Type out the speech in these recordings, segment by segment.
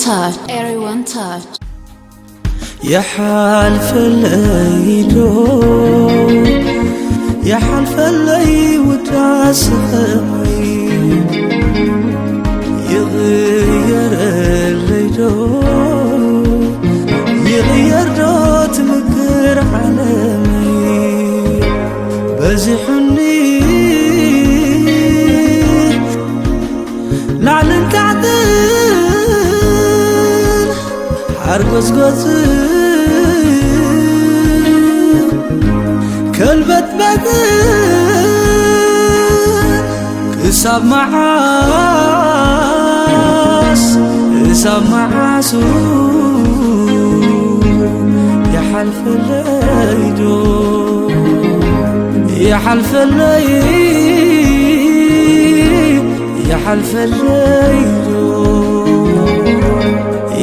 Touch, everyone touch. يحلفلي ዶ يحلفلي وداس خمي يغير اللي دو يغير دو تمكر عالمي بزحني ላዕልን ታሕትን ሓርጎጽጎጽን ከልበትበትን ክሳብ መዓስ ክሳብ መዓሱ ይሓልፈለይ ዶ ይሓልፈለይ ይሓልፈለይ ዶ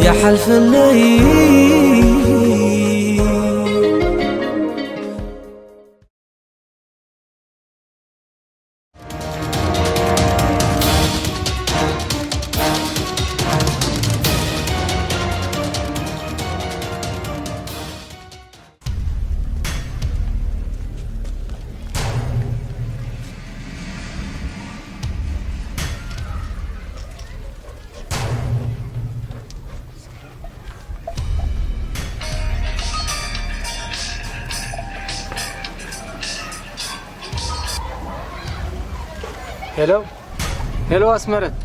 ይሓልፈለይ ሄሎ ሄሎ ኣስመረት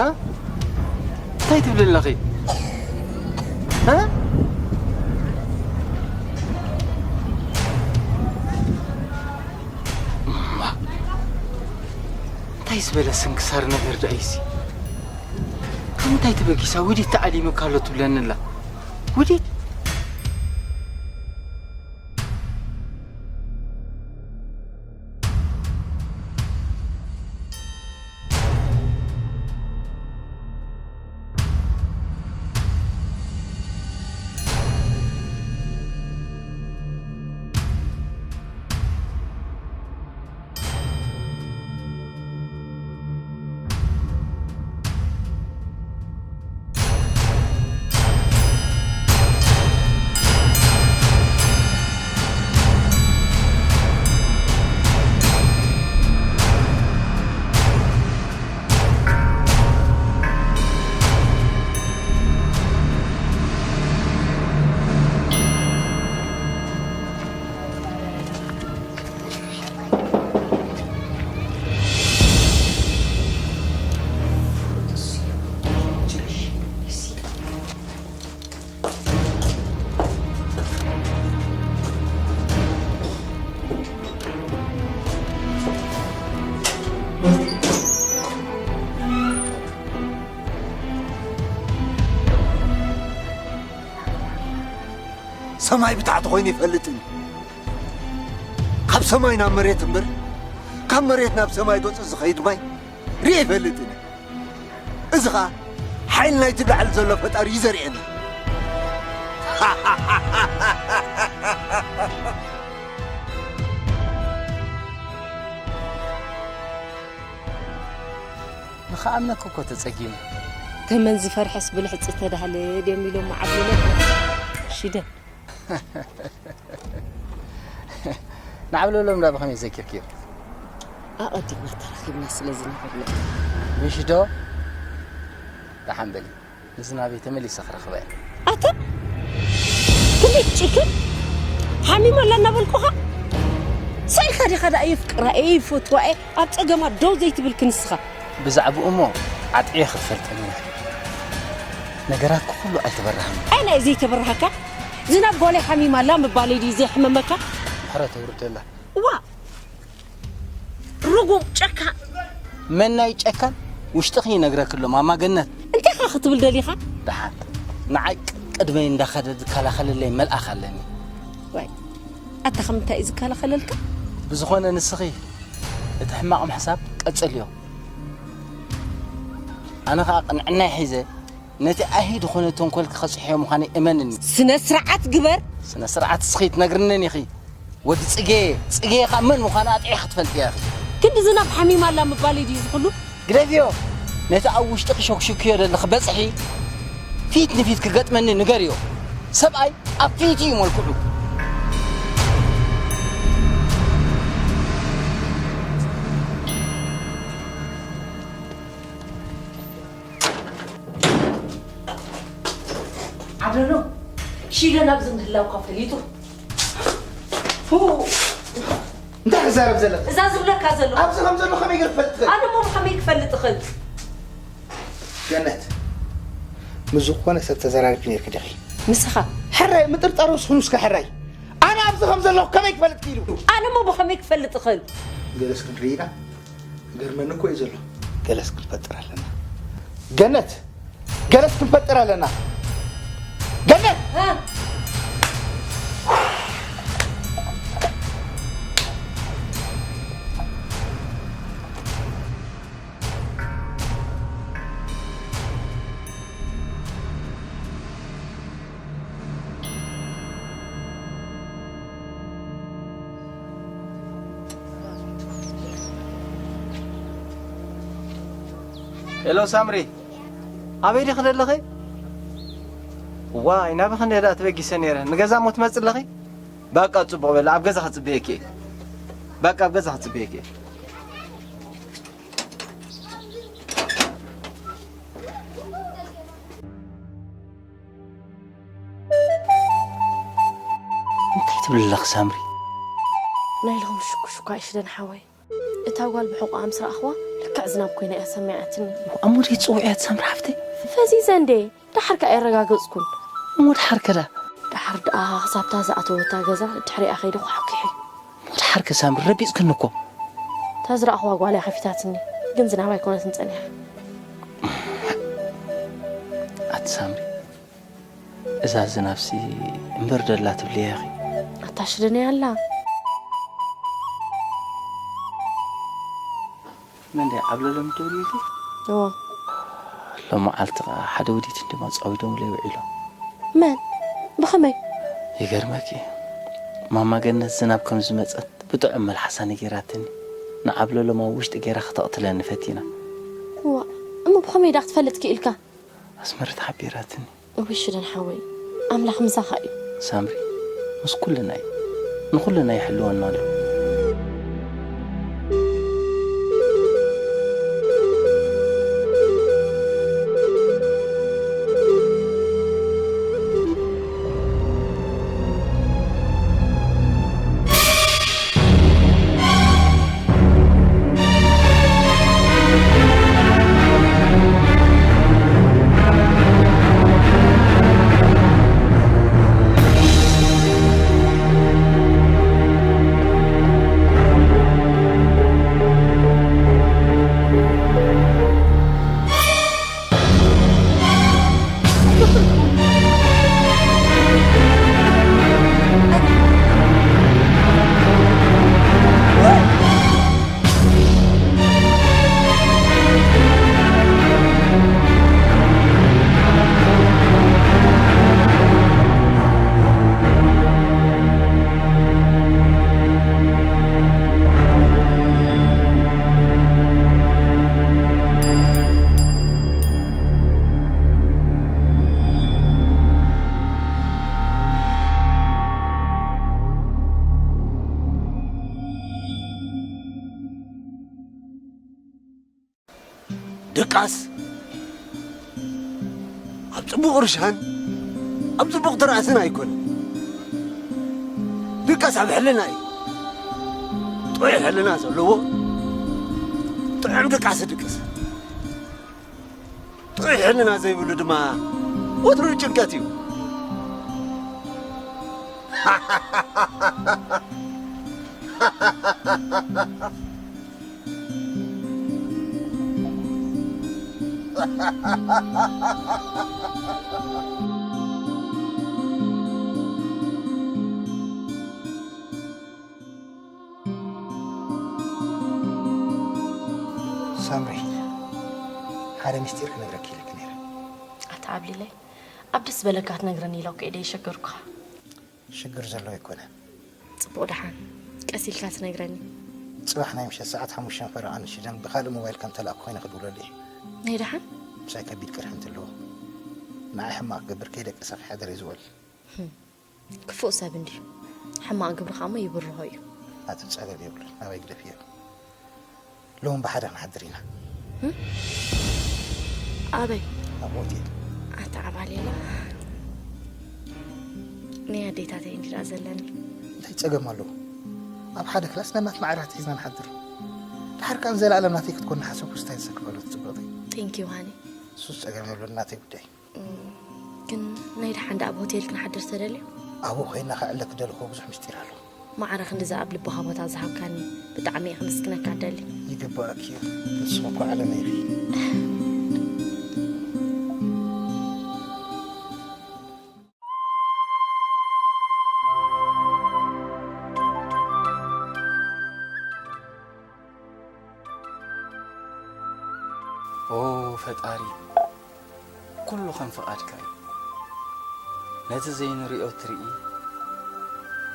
እ እንታይ ትብሊ ኣለኺ እ እንታይ ዝበለ ስንክሳር ነገር ደኣይሲ ካብ ምንታይ ተበጊሳ ውዲት ተዓሊምካ ኣሎ ትብለኒ ኣላ ውዲት ሰማይ ብታሕቲ ኮይኑ ይፈልጥን ካብ ሰማይ ናብ መሬት እምበር ካብ መሬት ናብ ሰማይ ገፁ ዝኸይድ ማይ ርእ ይፈልጥን እዚ ኸዓ ሓይሊ ናይቲ ብላዕሊ ዘሎ ፈጣሪ እዩ ዘርእየና ንኽኣምነኪ እኮ ተጸጊመ። ተመን ዝፈርሐስ ብልሕጺ ተዳህለ ድዮም ኢሎም መዓብለሎም። ሽደ። ንዓብለሎም እንዳ ብኸመይ ዘኪርክዮ? ኣቐዲምና ተራኺብና ስለ ዝነበርና። ምሽ ዶ? ደሓን በሊ። ንዝናበይ ተመሊሰ ክረኽባ እየ። ኣታ ክንደይ ትጭክን? ሓሚማ ኣላ እናበልኩኻ? ሳኢልካ ዲኻ ደኣ የፍቅራ እየ ይፈትዋ እየ ኣብ ጸገማ ደው ዘይትብል ክንስኻ? ብዛዕብኡ እሞ ዓጥዕየ ክትፈልጠኒ ኢኺ። ነገራት ኩሉ ኣይተበራህን። ኣይ ናይ ዘይተበራህካ? ዝናብ ጓለይ ሓሚማ ኣላ ምባለይ ድዩ ዘየሕመመካ? ምሕረት ኣውርደላ። ዋእ! ርጉም ጨካን። መን ናይ ጨካን ውሽጥኺ ይነግረኪ ኣሎ ማማ ገነት። እንታይ ኢኻ ክትብል ደሊኻ? ደሓን ንዓይ ቅድመይ እንዳኸደ ዝከላኸለለይ መልኣኽ ኣለኒ። ዋይ ኣታ ካብ ምንታይ እዩ ዝከላኸለልካ? ብዝኾነ ንስኺ እቲ ሕማቕ ምሕሳብ ቀጽልዮ። ኣነ ኸኣ ቅንዕናይ ሒዘ ነቲ ኣይሂ ዝኾነ ተንኮልኪ ከጽሕዮ ምዃነይ እመንኒ። ስነ ስርዓት ግበር። ስነ ስርዓት እስኺ ትነግርንን ኢኺ። ወዲ ጽጌ፣ ጽጌ ኸኣ መን ምዃና ኣጥዒኺ ትፈልጥያ ኢኺ። ክንዲ ዝናብ ሓሚማ ኣላ ምባለይ ድዩ እዚ ኩሉ? ግደፍዮ። ነቲ ኣብ ውሽጥኺ ሸኩሽክዮ ዘለኺ በጽሒ ፊት ንፊት ክገጥመኒ ንገርዮ። ሰብኣይ ኣብ ፊት እዩ መልክዑ። ዓብለሎ፣ ሺደን ኣብዚ ምህላውካ ፈሊጡ። ፉ! እንታይ ትዛረብ ዘለኻ? እዛ ዝብለካ ዘለኹ። ኣብዚ ከም ዘሎ ከመይ ገይሩ ክፈልጥ ይኽእል? ኣነ እሞ ብኸመይ ክፈልጥ እኽእል? ገነት፣ ምስ ዝኾነ ሰብ ተዘራሪብኪ ነይርኪ ዲኺ? ንስኻ? ሕራይ፣ ምጥርጣር ወስኹ ንስካ ሕራይ። ኣነ ኣብዚ ከም ዘለኹ ከመይ ክፈልጥ ክኢሉ? ኣነ እሞ ብኸመይ ክፈልጥ እኽእል? ገለስ ክንርኢ ኢና። ገርመኒ እኮ እዩ ዘሎ። ገለስ ክንፈጥር ኣለና። ገነት! ገለስ ክንፈጥር ኣለና። ገነት! እ? ሄሎ ሳምሪ፣ ኣበይ ዲኺ ዘለኺ? ዋይ፣ ናበይ ክንደይ ደኣ ተበጊሰ ነይረ። ንገዛ እሞ ትመጽእ ኣለኺ? በቃ ጽቡቕ በሊ፣ ኣብ ገዛ ክጽበየኪ እየ። በቃ ኣብ ገዛ ክጽበየኪ እየ። እንታይ ትብል ኣለኺ ሳምሪ? ናይ ሎሚ ሽኩሽኳ እሺ ደን ሓወይ። እታ ጓል ብሕቑኣ ምስ ረኣኽዋ ልክዕ ዝናብ ኮይና እያ ሰሚዓትኒ። እሞ ደይ ትጽውዕያ ሳምሪ ሓፍተይ? ፈዚዘ እንዴ? ደሓር ከኣ ኣየረጋገጽኩን። እሞ ደሓር ከዳ? ደሓር ደኣ ክሳብታ ዝኣተወታ ገዛ ድሕሪኣ ከይደ ኳሕኲሐ። እሞ ደሓር ከ ሳምሪ ረቢጽክኒ እኮ። እታ ዝረኣኽዋ ጓል እያ ከፊታትኒ፣ ግን ዝናብ ኣይኮነትን ጸኒሓ። ኣቲ ሳምሪ፣ እዛ ዝናብሲ እምበር ደላ ትብልያ ኢኺ። ኣታ ሽደነይ ኣላ። መን ድያ ዓብለሎም ትብል ኢልኪ? እዎ። ሎሚ መዓልቲ ኸዓ ሓደ ውዲት እንዲሞ ጸዊዶምለይ ውዒሎም። መን? ብኸመይ? ይገርመኪ፣ ማማ ገነት ዝናብ ከም ዝመጸት ብጥዑም መልሓሳ ነጊራትኒ። ንዓብለሎም ኣብ ውሽጢ ገይራ ከተቕትለኒ ፈቲና። እዋ፣ እሞ ብኸመይ ደኣ ክትፈልጥ ክኢልካ? ኣስመረት ሓቢራትኒ። እውይ ሽደን ሓወይ፣ ኣምላኽ ምሳኻ እዩ። ሳምሪ፣ ምስ ኩልና እዩ። ንኹልና ይሕልወና ኣሎ። ድቃስ ኣብ ጽቡቕ እርሻን ኣብ ጽቡቕ ትርኣስን ኣይኮነን። ድቃስ ኣብ ሕልና እዩ። ጥዑይ ሕልና ዘለዎ ጥዑም ድቃስ ይድቅስ። ጥዑይ ሕልና ዘይብሉ ድማ ወትሩ ጭንቀት እዩ። ሳምሪ፣ ሓደ ምስጢር ክነግረኪ ኢለኪ ነይረ። ኣታ ዓብሊለይ፣ ኣብ ደስ ዝበለካ ትነግረኒ ኢለ እኮ እየ ደይሸገርኩኻ። ሽግር ዘሎ ኣይኮነን። ጽቡቕ ደሓን፣ ቀስ ኢልካ ትነግረኒ። ጽባሕ ናይ ምሸት ሰዓት ሓሙሽተ ፈረቓ ንሽደን ብኻልእ ሞባይል ከም ተላእኩ ኮይነ ክድውለሉ እየ። ናይ ደሓን? ምሳይ ከቢድ ቅርሒ እንትለዎ። ንዓይ ሕማቕ ክገብር ከይደቀሰ ክሕደር እዩ ዝበል። ክፉእ ሰብ እንድዩ። ሕማቕ ግብሪ ኸኣ እሞ ይብርሆ እዩ። ኣቲ ጸገም የብሉን፣ ናበይ ግደፍዮ። ሎም ብሓደ ክንሓድር ኢና። ኣበይ? ኣብ ሆቴል። ኣታ ዓባሌላ። ናይ ኣዴታተይ እንዲዳ ዘለኒ። እንታይ ጸገም ኣለዎ? ኣብ ሓደ ክላስ ነናት ማዕራት ሒዝና ንሓድር። ድሓር ከኣ ንዘለኣለም ናተይ ክትኮን ሓሰብኩ ስታይ ዝሰክፈሉ ትጽብቕተይ። ቴንኪዩ ሃኒ። ሱስ ጸገም የብሉን፣ ናተይ ጉዳይ። ግን ናይ ደሓን ደኣ ኣብ ሆቴል ክንሓድር ተደልዩ? ኣብኡ ኮይና ከዕለክ ደልኹ ብዙሕ ምስጢር ኣሎ። ማዕረ ክንድዚ ኣብ ልብኻ ቦታ ዝሃብካኒ ብጣዕሚ እየ ክምስግነካ ደሊ። ይግባኣኪ እዩ። ንስኹም እኮ ዓለመይ ኢኺ። ኦ ፈጣሪ፣ ኩሉ ከም ፍቓድካ እዩ። ነቲ ዘይንሪኦ ትርኢ፣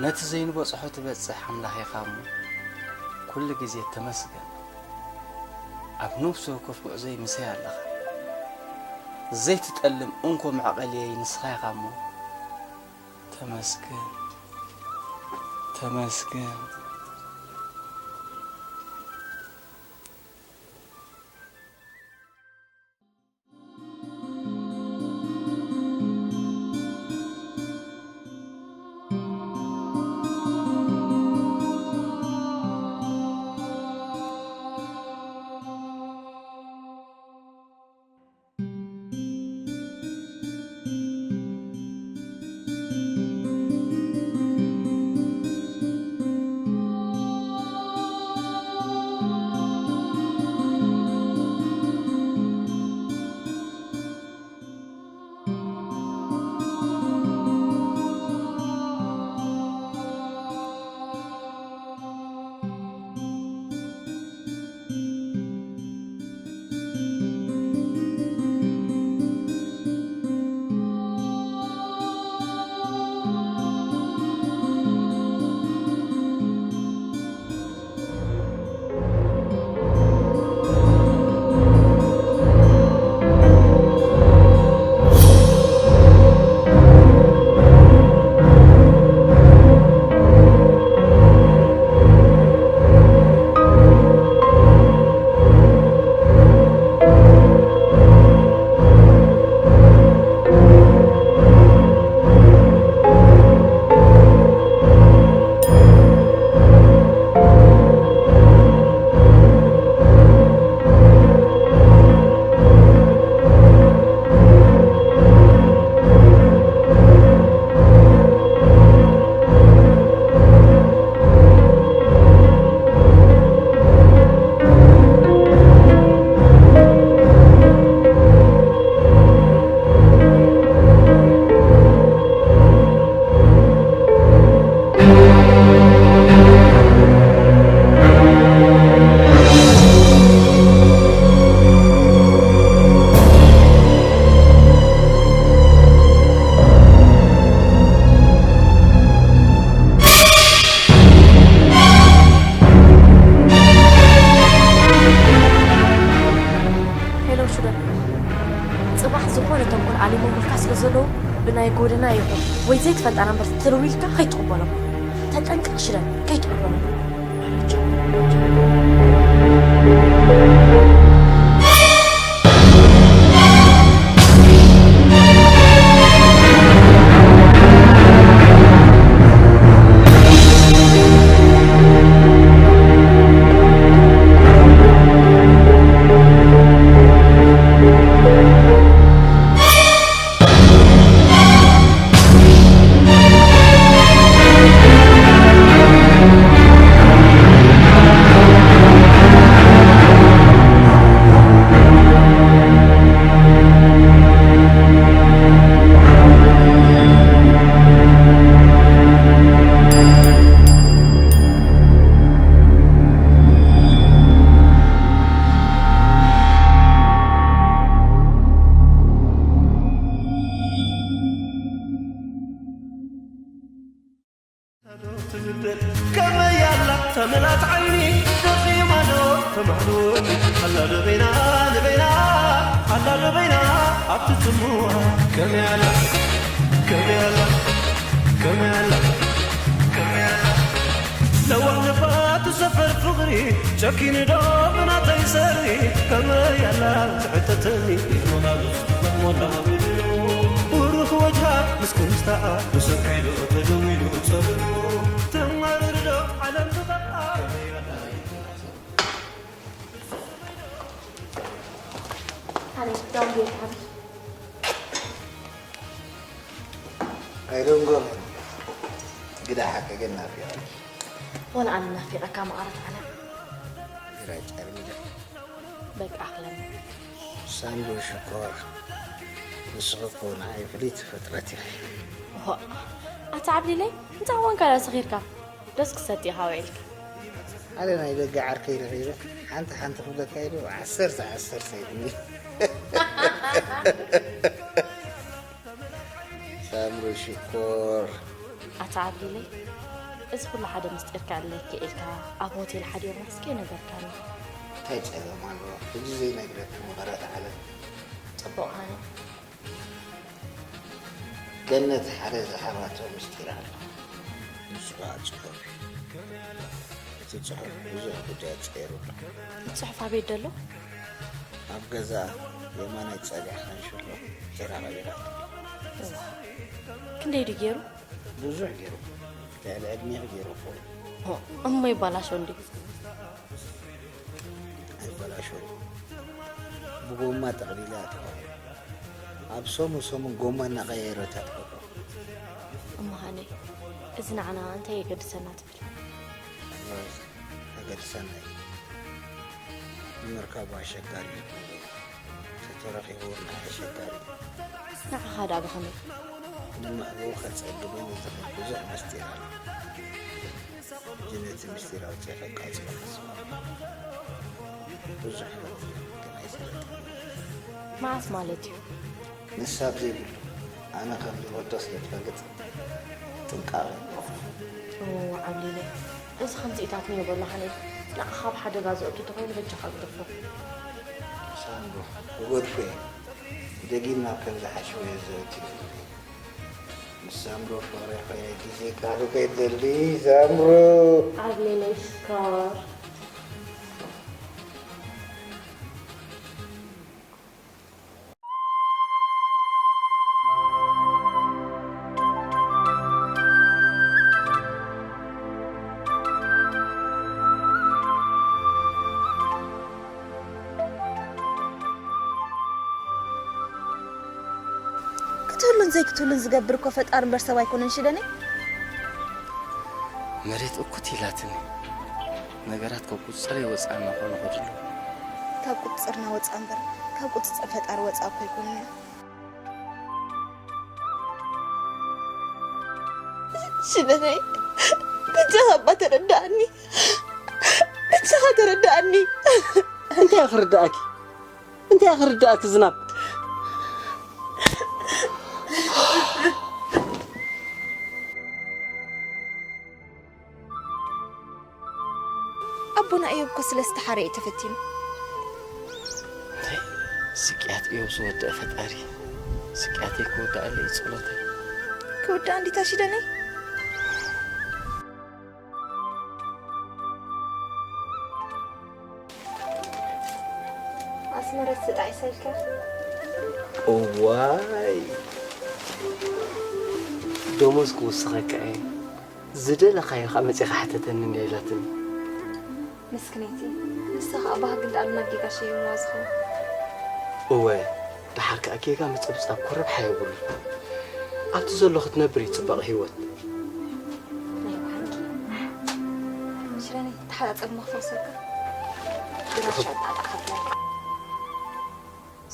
ነቲ ዘይንበጽሖ ትበጽሕ ኣምላኽ ኢኻ እሞ፣ ኩሉ ግዜ ተመስገን። ኣብ ነፍሲ ወከፍ ጉዕዞይ ምሳይ ኣለኻ። ዘይትጠልም እንኮ መዕቐልየይ ንስኻ ኢኻ እሞ፣ ተመስገን፣ ተመስገን። ሄሎ ሽደን፣ ጽባሕ ዝኾነ ተንኮል ዓሊሞምልካ ስለ ዘለዉ፣ ብናይ ጎደና ይኹን ወይ ዘይትፈልጣ ናምበር ተደዊልካ ከይትቕበሎም። ተጠንቀቕ ሽደን፣ ከይትቕበሎም። ትብደል ከመይ ኣላ ተመላት ዓይኒ ደኺማ ዶ ተማሕዶ ኣላ ዶ በይና ንበይና ኣላ ዶ በይና ኣብቲ ጽምዋ ከመይ ኣላ፣ ከመይ ኣላ፣ ከመይ ኣላ፣ ከመይ ኣላ። ለዋህ ነባቱ ሰፈር ፍቕሪ ጨኪኑ ዶ ብናተይ ሰሪ ከመይ ኣላ ትሕተተኒ። ብሩህ ወጅሃ ምስ ኩምስታኣ ብሰፊዶ ተደዊሉ ጸብሩ ተማርር ዶ ዓለም ብቐዓ። ኣነ ዳውን ጌርካ ሓቢር ኣይደንጎም ግዳ ሓቂ ግን ናፊቐ ወላ ኣነ ናፊቐካ መቐረት ዓለም ግራ ጨርሚዳ በቃ ኣኽለኒ ሳንዶ ሽኮር ንስኺ እኮ ንዓይ ፍልይቲ ፍጥረት ኢኺ ሆ ኣታ ዓብሊለይ እንታይ ኮንካ ዳ ሰኺርካ ደስ ክሰቲ ኢኻ ውዒልካ ሓደ ናይ ደገ ዓርከይ ረኺበ ሓንቲ ሓንቲ ክብለካ ኢሉ ዓሰርተ ዓሰርተ ኢሉኒ ሳምሪ ሽኮር ኣታ ዓብሊለይ እዚ ኩሉ ሓደ ምስጢር ከዕልለኪ ኢልካ ኣብ ሆቴል ሓዲርና እስከ ነገርካኒ እንታይ ጸገም ኣለዎ ሕጂ ዘይነግረኪ መቐረት ዓለም ጽቡቕ ሃኒ ገነት ሓደ ዝሓባቶ ምስጢር ኣሎ ንሱ ከዓ ጽሑፍ እዩ እቲ ጽሑፍ ብዙሕ ጉዳያት ጸይሩ ኣሎ እቲ ጽሑፍ ኣበይ ደሎ ኣብ ገዛ የማናይ ጸጋሕ ሓንሽሎ ተራቐቢራ ክንደይ ድዩ ገይሩ ብዙሕ ገይሩ ልዕሊ ዕድሜኺ ገይሩ ይኸውን እሞ ይባላሸው እንዲ ኣይበላሸው ብጎማ ጠቕሊላ ትኸዱ ኣብ ሰሙን ሰሙን ጎማ እናቐያየረታ ትኸዱ እሞ ሃነይ እዚ ንዓና እንታይ የገድሰና ትብል ኣገድሰና እዩ ንምርካቡ ኣሸጋሪ እዩ ተተረኺቡ ንዓይ ኣሸጋሪ እዩ ንዓኻ ደኣ ብኸመይ ንምዕብኡ ከጸግመኒ ዝኽእል ብዙሕ መስጢር ኣሎ ሕጂ ነቲ ምስጢር ኣውጺኣ ከቃጽሎ ሓሲበ ብዙሕ ግን ኣይፈለጥኩ መዓስ ማለት እዩ ንሳ ብዘይብሉ ኣነ ከም ዝፈቶ ስለ ትፈልጥ ጥንቃቐ ይገብሮ ዓብሊለ እዚ ከምዚኢታት ንዮ በላኻኒ ንዓኻ ኣብ ሓደጋ ዘእቱ ተኾይኑ በጃኻ ግደፎ ሳንዶ ክገድፎ እየ ደጊም ናብ ከምዚ ሓሸውየ ዘእቱ ምስ ሳምሮ ፍቕረይ ኮይነ ግዜ ክህልወይ ደሊ ሳምሮ ዓብሊለ ሽኮር ክትህሉን ዘይክትህሉን ዝገብር እኮ ፈጣሪ እምበር ሰብ ኣይኮነን ሽደነይ። መሬት እኩት ኢላትኒ። ነገራት ካብ ቁፅፀረይ ወፃኢ እናኾኑ ይኸዱ ኣለዉ። ካብ ቁፅፅርና ወፃኢ እምበር ካብ ቁፅፅር ፈጣሪ ወፃኢ እኮ ኣይኮኑን እዮም። ሽደነይ በጃኻ እባ ተረድኣኒ በጃኻ ተረድኣኒ። እንታይ ክርድኣኪ? እንታይ ክርድኣኪ ዝናብ? ኣቦና እዮብ እኮ ስለ ዝተሓረየ እዩ ተፈቲኑ። እንታይ ስቅያት እዮብ ዝወደአ ፈጣሪ ስቅያተይ ክወድኣለይ እዩ ጸሎተይ። ክውዳእ እንዲታ ሽደነይ። ኣስመረት ስጣ ይሰልካ። እዋይ ደሞዝ ክውስኸካ እየ ዝደለኻዮ ከዓ መፂኻ ሕተተኒ እንዲያ ኢላትኒ ምስክነይቲ ንሳ ከዓ ባህጊ እንዳኣሉ ናብ ጌጋ ሸይምዋ ዝኸውን እወ ደሓር ከዓ ጌጋ ምፅብፃብ ኮ ረብሓ የብሉን ኣብቲ ዘሎ ክትነብር እዩ ፅባቕ ህይወት ናይ ብሓቂ ሽረኒ ተሓፃፀብ መኽፈል ሰብካ ድራሻ ጣጣ ካብላይ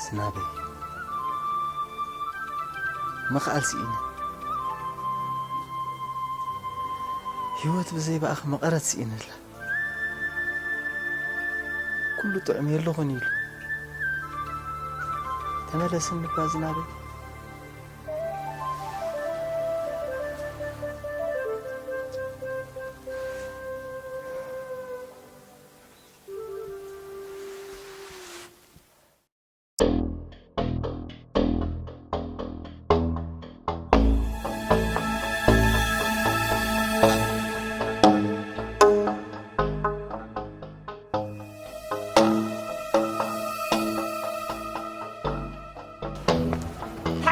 ዝናበይ ምኽኣል ስኢነ ህይወት ብዘይ ብኣኺ መቐረት ስኢነ ኣላ ኩሉ ጥዑም የለኹን ኢሉ ተመለስኒ እባ ዝናበይ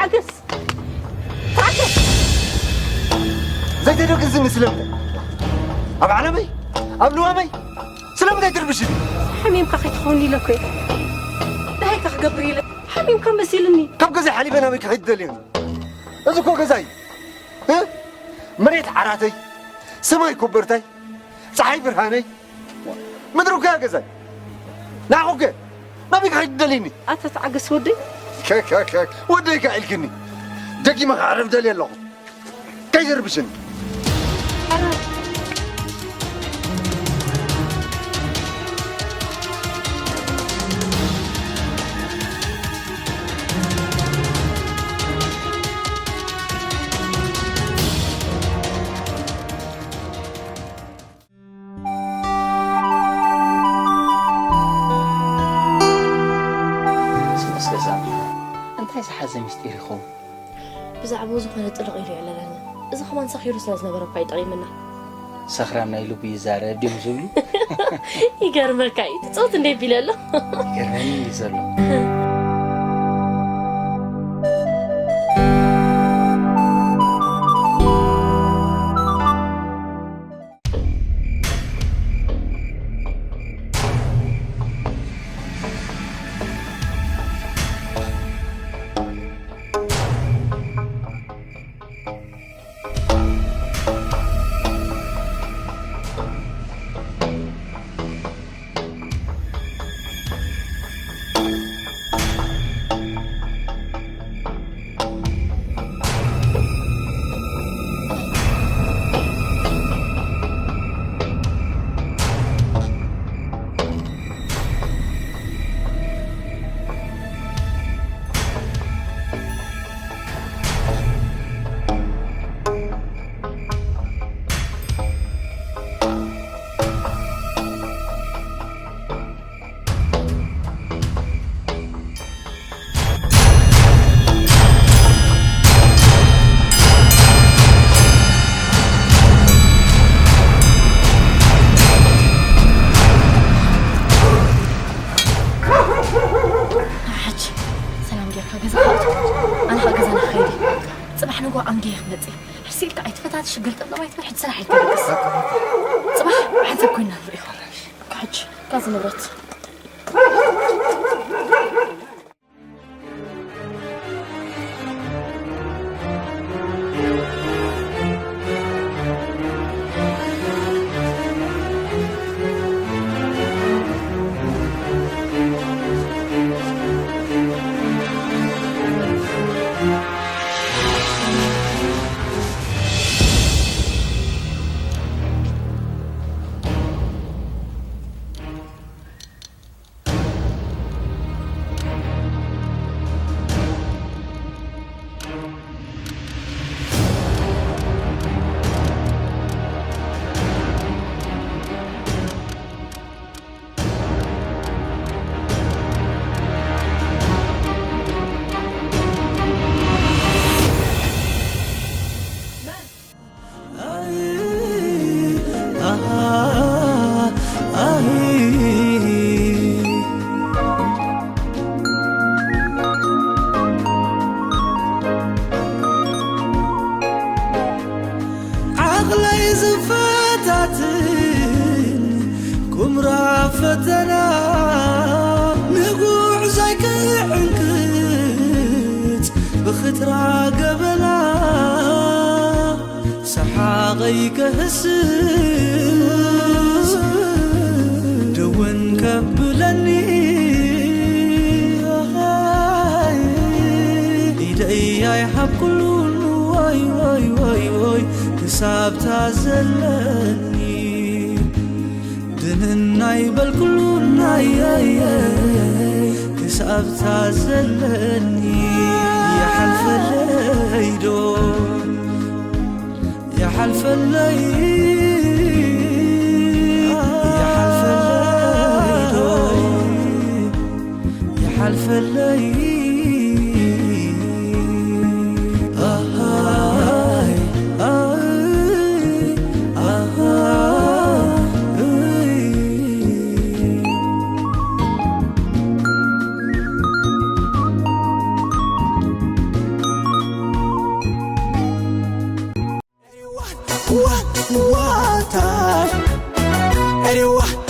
ታገስ! ታገስ! ዘይተደግዝኒ ስለምንታይ? ኣብ ዓለመይ? ኣብ ልዋመይ? ስለምንታይ ትርብሽኒ? ሓሚምካ ከይትኸውን ኢለ እኮ እየ። ደሃይካ ክገብር ኢለ። ሓሚምካ መሲልኒ። ካብ ገዛይ ሓሊፈ ናበይ ክኸይድ ትደልየኒ? እዚ እኮ ገዛይ። እ? መሬት ዓራተይ፣ ሰማይ ኮበርታይ፣ ጸሓይ ብርሃነይ፣ ምድሪ እኮ እያ ገዛይ። ንዓኹ ከ ናበይ ክኸይድ ትደልይኒ? ኣታ ተዓገስ ወደይ። ከክ፣ ከክ፣ ከክ፣ ወደይ ከ ኢልክኒ። ደጊመ ከዕርፍ ደልየ ኣለኹ። ከይትርብሽኒ። ስለ፣ ስለ፣ እንታይ ዝሓዘ ምስጢር ይኸውን? ብዛዕባኡ ዝኾነ ጥልቕ ኢሉ የዕለለና። እዚ ከማን ሰኺሩ ስለ ዝነበረ እኳ እዩ ጠቒምና። ሰኽራም ናይ ልቡ ይዛረብ ድዮም ዝብሉ? ይገርመካ እዩ። ትጽውት እንደ ቢለ ኣሎ። ይገርመኒ እዩ ዘሎ። ሕጂ ሰላም ጌርካ ገዛ ካውት። ኣነ ኸኣ ገዛ ንኸይድ። ጽባሕ ንግሆ ኣምድየ ክመጽእ። ሕርሲ ኢልካ ኣይትፈታትሽ፣ ግልጥልጥ ኣይትበል። ሕጂ ስራሕ ኢልካ ደቅስ። ጽባሕ ሓንሳብ ኮይና ንርእዮ። ሕጂ ካዚ ንብረት ዓቕለይ ዝፈታትን ቁምራ ፈተና፣ ንጉዕዞይ ክዕንቅጽ ብኽትራ ገበና፣ ሰሓቐይ ከህስስ ደወን ከብለኒ፣ ኢደይ ኣይሃብኩሉን፣ ወይ፣ ወይ፣ ወይ፣ ወይ፣ ክሳብታ ዘለኒ። ድንን ኣይበልኩሉን፣ ኣየየ፣ ክሳብታ ዘለኒ። ይሓልፈለይ ዶ? ይሓልፈለይ፣ ይሓልፈለይ ዶ? ይሓልፈለይ። ኣሃይ፣ ኣይ፣ ኣሃ፣ እይ። ዋ